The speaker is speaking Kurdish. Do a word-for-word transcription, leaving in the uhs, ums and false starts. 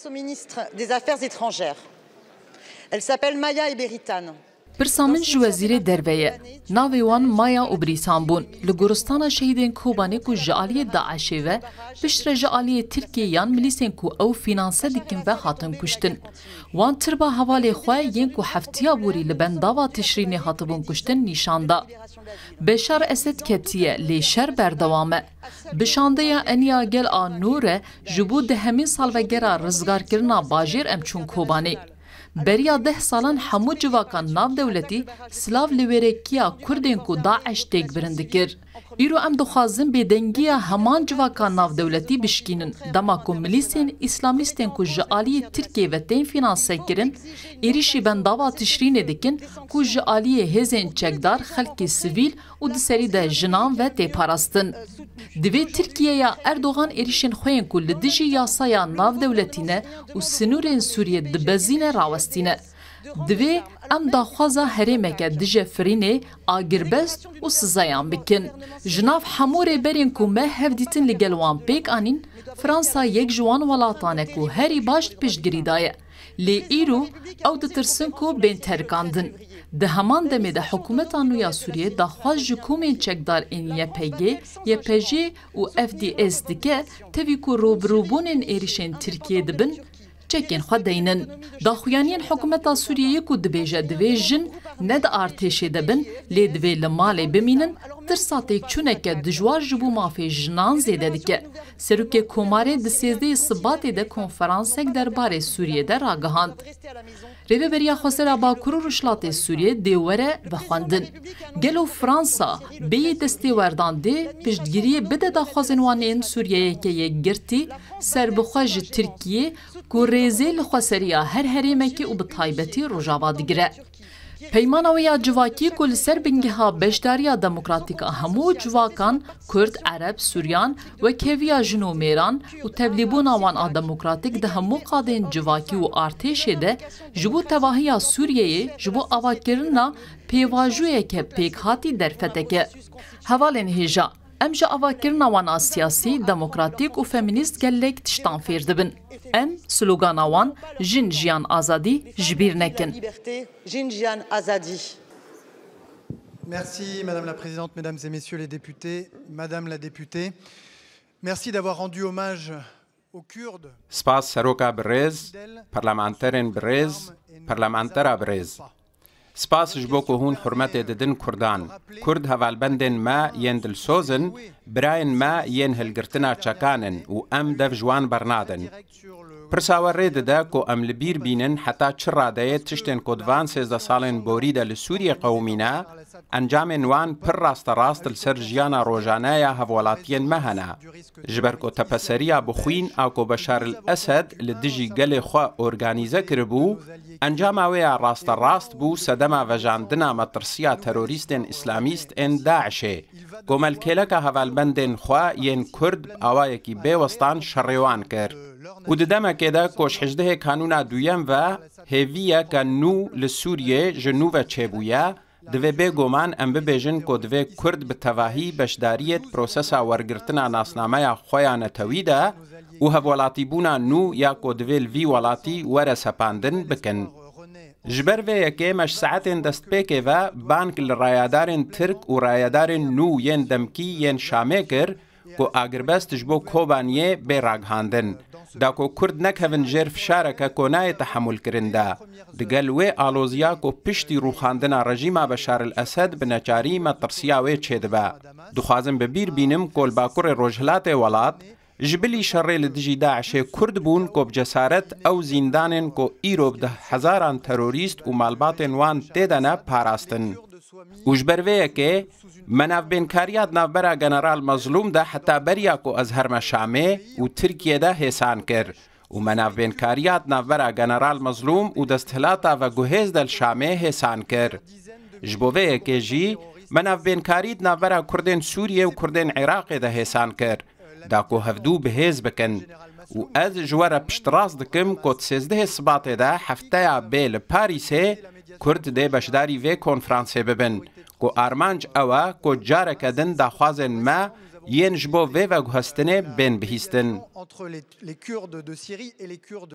Son ministre des Affaires étrangères. Elle s'appelle Maya Eberitan. Pirsa min ji wezîrê derve ye. Navê wan Maya û Brîsan bûn. Li goristana şehîdên Kobanê ku ji aliyê DAIŞê ve, piştre ji aliyê Tirkiyê yan milîsên ku ew fînanse dikin ve hatin kuştin. Wan tirba hevalê xwe yên ku heftiya borî li bendava Tişrînê hatibûn kuştin nîşan da. Beşar Esed ketiye, lê şer berdewam e. Bi şandeya Eniya Gel a Nû re ji bo dehemîn salvegera rizgarkirina bajêr em çûn Kobanê. Beriya deh salan hemû civaka navdewletî silav li wêrekiya Kurdên ku DAIŞ têkbirin dikir. Îro em dixwazin bêdengiya heman civaka navdewletî bişkînin, dema ku milîsên îslamîstên ku ji aliyê Tirkiyê ve tên fînansekirin, êrîşî bendava Tişrînê dikin ku ji aliyê hêzên çekdar xelkê sivîl û di serî de jinan ve tê parastin. Divê Tirkiyeya Erdogan êrîşên xwe yên ku li dijî yasaya navdewletî ne û sinûrên Sûriyê dibezîne rawestîne. Divê em daxwaza herêmeke dijefirînê, agirbest û sizayan bikin. Ji nav hemû rêberên ku me hevdîtin li gel wan pêk anîn, Fransa yek ji wan welatan e ku herî baş piştgirî daye. Lê îro ew ditirsin ku bên terikandin. Di heman demê de hikûmeta nû ya Sûriyê daxwaz ji komên çekdar ên Y P G, Y P J û F D S dike, tevî ku rûbirûbûnên êrîşên Tirkiyê dibin, çekên xwe deynin. Daxuyaniyên hikûmeta Sûriyeyê ku dibêje divê jin ne di artêşê de bin, lê divê li malê bimînin, tirsa têkçûneke dijwar ji bo mafê jinan zêde dike. Serokê Komarê di sêzdehê Sibatê de konferansek derbarê Sûriyê de ragihand. Rêveberiya Xwesera Bakur û Rojhilatê Sûriyê dê were vexwendin. Gelo Fransa bêyî destêwerdan dê piştgiriyê bide daxwazên wan ên Sûriyeyeke yekgirtî, serbixwe ji Tirkiyê ku rêzê li xweseriya her herêmekê û bi taybetî Rojava digire? Peymana wê ya civakî ku li ser bingeha beşdariya demokratîk a hemû civakan, Kurd, Ereb, Suryan, wekheviya jin û mêran û tevlîbûna wan a demokratîk di hemû qadên civakî û artêşê de ji bo tevahiya Sûriyeyê, ji bo avakirina pêvajoyeke pêkhatî derfetek e. Hevalên hêja, em ji avakirina wan a siyasî, demokratîk û feminîst gelek tiştan fêr dibin. Em slogana wan Jin, Jiyan, Azadî ji bîr nekin. Liberté, jin, jiyan, azadî. Merci, Madame la Présidente, Mesdames et Messieurs les députés, Madame la députée. Merci d'avoir rendu hommage aux Kurdes. Spas seroka birêz, parlamenterên birêz, parlamentera birêz. Spas ji bo ku hûn hurmetê didin Kurdan. Kurd hevalbendên me yên dilsoz in, birayên me yên hilgirtina çekan in û em dev ji wan bernadin. Pirsa we rê dide ku em li bîr bînin heta çi radeyê tiştên ku di van sêzdeh salên borî de li Sûriyê qewimîne, encamên wan pir rasterast li ser jiyana rojane ya hevwelatiyên me hene. Ji ber ku tepeseriya bi xwîn a ku Beşar el Esed li dijî gelê xwe organîze kiribû, encama wê ya rasterast bû sedema vejandina metirsiya terorîstên îslamîst ên DAIŞê. Ku me li kêleka hevalbendên xwe yên Kurd bi awayekî bêwestan şerê wan kir. Û di demekê de ku ji hejdehê Kanûna duyem ve hêviyeke nû li Sûriyê ji nû ve çêbûye, divê bêguman em bibêjin ku divê Kurd bi tevahî beşdariyê di prosesa wergirtina nasnameya xwe ya netewî de û hevwelatîbûna nû ya ku divê li vî welatî were sepandin bikin. Ji ber vê yekê me ji saetên destpêkê ve bang li rayedarên Tirk û rayedarên nû yên demkî yên Şamê kir ku agirbest ji bo Kobaniyê bê ragihandin, da ku Kurd nekevin jêr fişareke ku nayê tehemûlkirin de. Digel wê aloziya ku piştî rûxandina rejîma Beşar el Esed bi neçarî metirsiya wê çêdibe. Dixwazim bi bîr bînim ku li bakurê rojhilatê welat, ji bilî şerê li dijî DAIŞê Kurd bûn ku bi cesaret ew zîndanên ku îro bi deh hezaran terorîst û malbatên wan tê de ne parastin. Û ji ber vê yekê me navbênkariya di navbera General Mezlûm de heta beriya ku ez herme Şamê û Tirkiyê de hêsan kir. Û me navbênkariya di navbera General Mezlûm û desthilata veguhêz de li Şamê hêsan kir. Ji bo vê yekê jî me navbênkarî di navbera Kurdên Sûriyê û Kurdên Iraqê de hêsan kir, da ku hevdû bi hêz bikin. Û ez ji we re piştrast dikim ku di sêzdehê Sibatê de hefteya bê li Parîsê Kurd dê beşdarî vê konferansê bibin, ku armanc ew e ku careke din daxwazên me yên ji bo vê veguhestinê bên bihîstin.